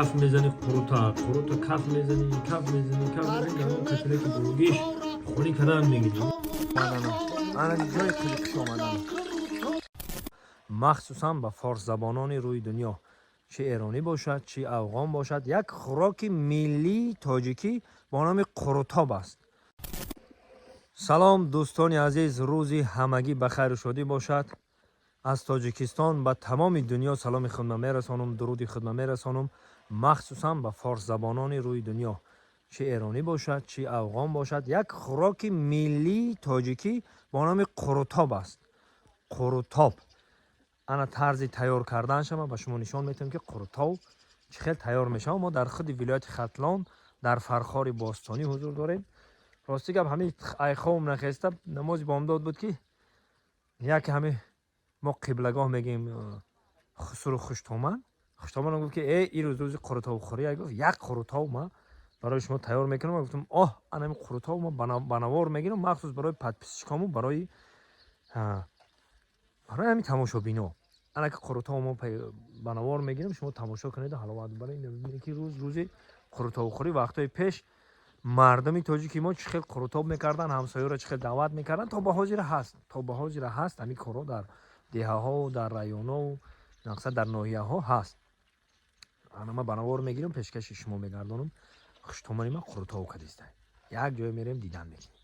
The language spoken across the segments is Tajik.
Каф мезани қурута, қурута каф мезани, каф мезани, каф мезани, дар он катилаки булугиш хунӣ кардан мегирӣ. Ана ҷои қизиқиш омадан. Махсусан ба форсзабонони рӯи дунё, чӣ эронӣ бошад, чӣ афғон бошад, як хӯроки миллии тоҷикӣ бо номи қурутоб аст. Салом, дӯстони азиз, рӯзи ҳамагӣ ба хайру шодӣ бошад. Аз Тоҷикистон ба тамоми дунё саломи худма мерасонам, дуруди худма мерасонам, махсусан ба форсзабонони рӯи дунё, чӣ эронӣ бошад, чӣ афғон бошад, як хӯроки миллии тоҷикӣ бо номи қурутоб аст. Қурутоб ана тарзи тайёр карданша ман ба шумо нишон метиҳам, ки қурутоб чӣ хел тайёр мешавад. Мо дар худи вилояти Хатлон, дар Фархори бостонӣ ҳузур дорем. Рости гап, ҳамин айховм нахеста, намози бомдод буд, ки яке ҳамин мо қиблагоҳ мегӯем, хусуру хуштоман, хуштоман гуфт, ки э, ин рӯз рӯзи қурутобхӯрӣ. Гуфт, як қурутоб ма барои шумо тайёр мекунам. Ман гуфтам, оҳ, ана ҳамин қурутоб ма ба навор мегирам, махсус барои подписчикому, барои ҳамин тамошобино. Ана ки қурутоб мо ба навор мегирем, шумо тамошо кунед, ҳаловат барои ин бибинед, ки рӯз рӯзи қурутобхӯрӣ. Вақтҳои пеш мардуми тоҷики мо чӣ хел қурутоб мекарданд, ҳамсоёро чӣ хел даъват мекарданд. То ба ҳозира ҳаст, то ба ҳозира ҳаст ҳамин корҳо дар деҳаҳо, дар районҳо, мақсад, дар ноҳияҳо ҳаст. Ана ман ба навор мегирам, пешкаши шумо мегардонам. Хуштомани ман қурутоб кадиста, як ҷое мерем, дидан мекунем.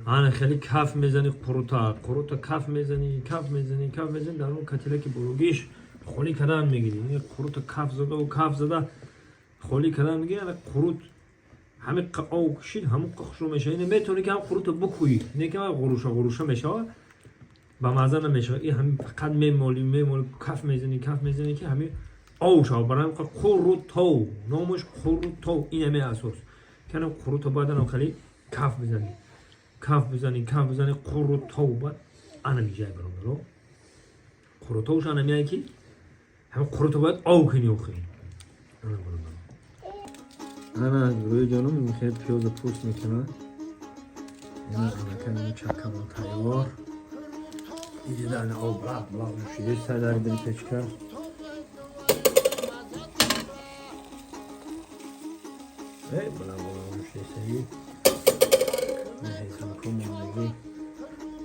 Ана хеле каф мезани қурута, қурута каф мезани, каф мезани, каф мезани, дар он катилаки булугиш холӣ кардан мегирӣ. Ин қурута каф задаву каф зада холӣ кардан мегирӣ. Ана қурут ҳамин об кушид, ҳамон хушрӯ мешава. Ина метавонӣ, ки ҳам қурута букӯӣ, не ки ғуруша ғуруша мешава, ба мазза намешава. И ҳамин фақат мемолӣ, мемолӣ, каф мезанӣ, каф мезанӣ, ки ҳамин ов шава. Барои ҳамин қурутов номаш қурутов. Ин ҳамин асос канам қуруто бояд анам хеле каф бизанӣ, каф бизанӣ, каф бизанӣ. Қурутов баъд ана миҷай, бародаро, қурутовш ана меяй, ки ҳамин қуруто бояд ов кунӣ охи. Ана, бародаро, ана рӯи ҷоном мехоҳед, пиёза пӯст мекунад. Ина аллакай чаккамон тайёр. Иҷода ана об лаб лаб шиде садар дили печка. Эй, бала бала шидесаги ҳесамко мондагӣ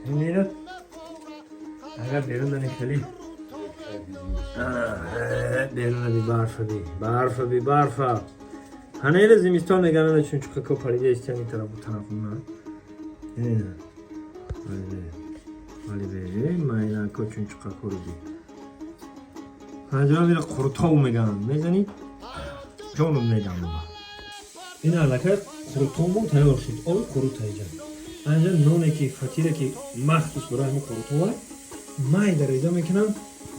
мера. Агар берун дани хеле берун би, барфа би, барфа би, барфа. Ҳанаира зимистон меган, чун чуқако парида истияни тарафу тараф на вале бе майнако чун чуқакоро би ҳаҷа мера. Қурутов меган, мезанӣ, ҷоном медам. Ин аллакай қурутовмон тайёр шуд. Оби қурут айҷа анҷа, ноне ки фатире ки махсус барои ҳамин қурутова майда реза мекунам.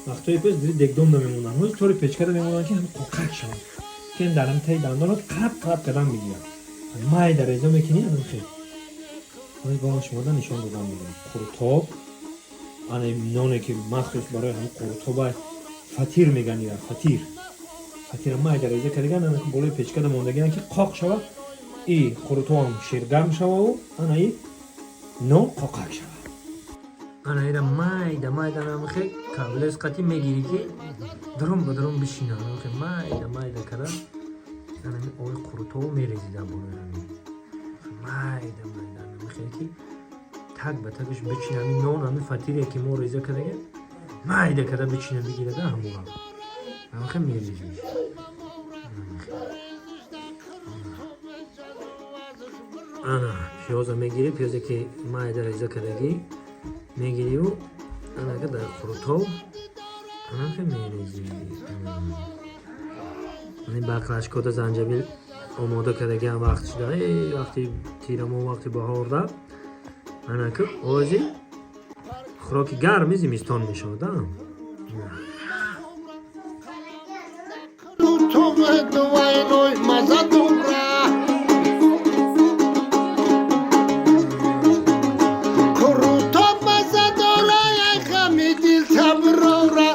Вақтҳои пеш дири дегдон намемонанд, ҳози тори печкада мемонанд, ки ҳами қоқак шавад, ки дар ҳами таи дандонат қап қап кардан мегирад. Майда реза мекунӣ, анам хел. Ҳози ба шумода нишон додам мегирам. Қурутоб ана ноне ки махсус барои ҳами қурутоба, фатир меган ира, фатир. Фатира майда реза кардаган, ана болои печкада мондагиан, ки қоқ шавад, и қурутобам ширгарм шававу ана и нон қоқак шавад. Ана ира майда майда намихе каблес қати мегирӣ, ки дурум ба дурум бишина. Намихе майда майда кара, анами ои қурутобо мерезӣ дар болои ҳамин, майда майда намихе, ки так ба такаш бичина. Ҳамин нон, ҳамин фатире ки мо реза кардагем, майда карда бичина, бигирада ҳамора. Намихе мерезиш. Ана пиёза мегирӣ, пиёзе ки майда реза кардагӣ мегирию, анака дар қурутоб анака мерезӣ. Баклашкода занҷабил омода кардагиам вақт шуда, вақти тирамо, вақти баҳорда. Анака ози хӯроки гарми зимистон мешавад. Қурутоб маза дора, ай ғами дил таброра,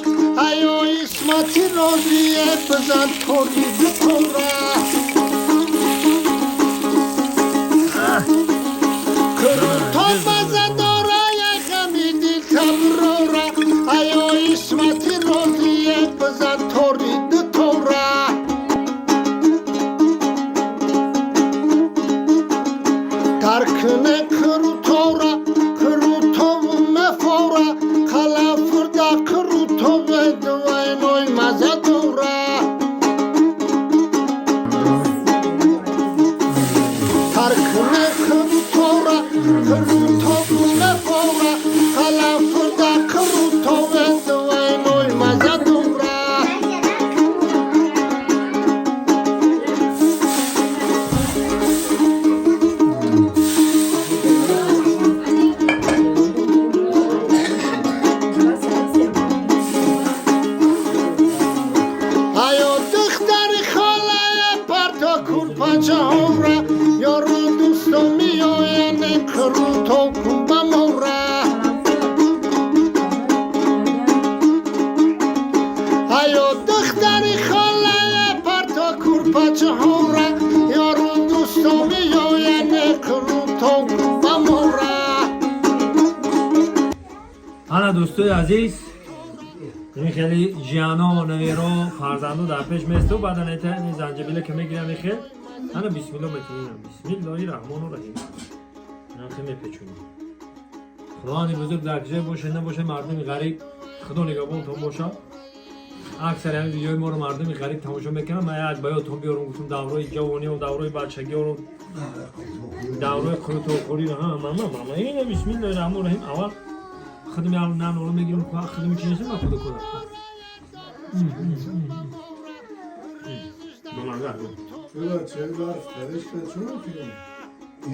аё исмати розие бизан тори бикора. Қурутоб маза дора, ай ғами дил таброра, аё исмати розие бизан тори. Курпачаҳора, ёру дӯсто меоянд, қурутоб кун ба мора. Аё духтари холая, парто курпачаҳора, ёру дӯсто меоянд, қурутоб кун ба мора. Ана, дӯстои азиз, ин хеле ҷияно, наверо, фарзанду дар пеш месту, баъдан это занҷабила ки мегирам, хел ана бисмилло метунинам, бисмиллоҳи раҳмону раҳим, инам хел мепечунем. Худованди бузург дар киҷое боше набоше, мардуми ғариб, Худо нигаҳбонтон боша. Аксари ҳамин видеои моро мардуми ғариб тамошо мекунам. Ман як ба ёдтон биёрам, гуфтам, даврои ҷавониё, даврои бачагиёро, даврои қурутобхӯриро. Мама, мама, ина, бисмиллоҳи раҳмону раҳим. Аввал худам як нанро мегирам, худам чи нестам, худо кунам. Бамаза. چرا چه برف ترش کرد؟ چرا می‌کنی؟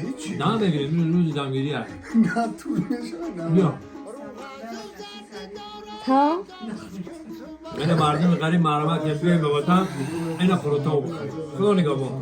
هیچی. دم بگیریم، روز دمگیری هست. نه طول میشه نه. بیا. تا این مردم غریب، مرحمت که بیایم به وطن، این قروتاب بخوریم. خدا نگهبان.